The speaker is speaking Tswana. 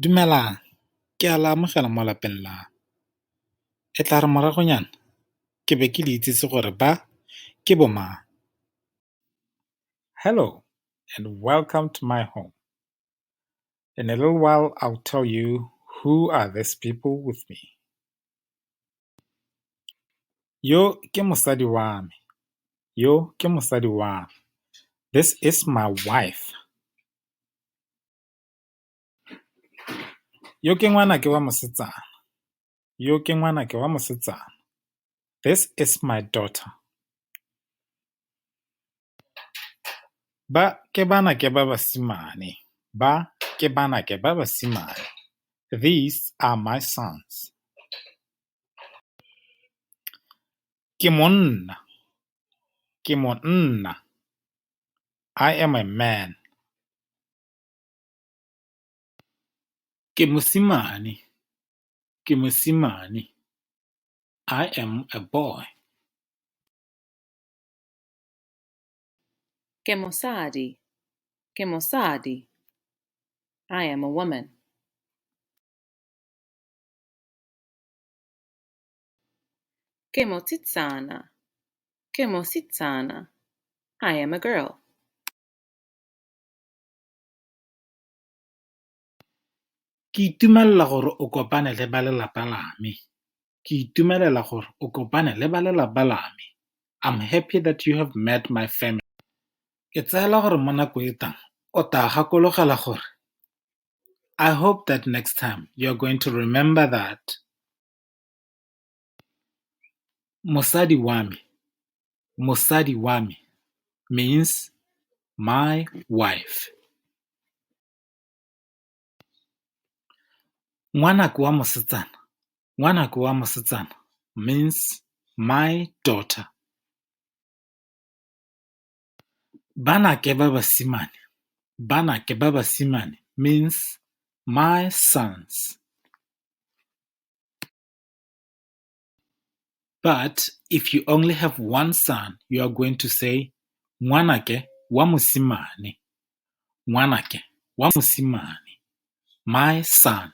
Dumelang, ke a le amogela mo lapeng la me. E tla re moragonyana ke be ke le itsise gore ba ke bo mang. Hello and welcome to my home. In a little while I'll tell you who are these people with me. Yo ke mosadi wa me, yo ke mosadi wa me, this is my wife. Yo ke ngwanake wa mosetsana, yo ke ngwanake wa mosetsana, this is my daughter. Ba ke banake ba basimane, ba ke banake ba basimane, these are my sons. Ke monna, ke monna, I am a man. Ke mosimane, ke mosimane, I am a boy. Ke mosadi, ke mosadi, I am a woman. Ke mosetsana, ke mosetsana, I am a girl. Ke itumelela gore o kopane le ba lelapa la me. Ke itumelela gore o kopane le ba lelapa la me. I'm happy that you have met my family. Ke tseela gore mo nako e tlang o tla gakologelwa gore. I hope that next time you are going to remember that. Mosadi wa me, mosadi wa me means my wife. Ngwanake wa mosetsana, ngwanake wa mosetsana means my daughter. Banake ba basimane, banake ba basimane means my sons. But if you only have one son, you are going to say ngwanake wa mosimane, ngwanake wa mosimane, my son.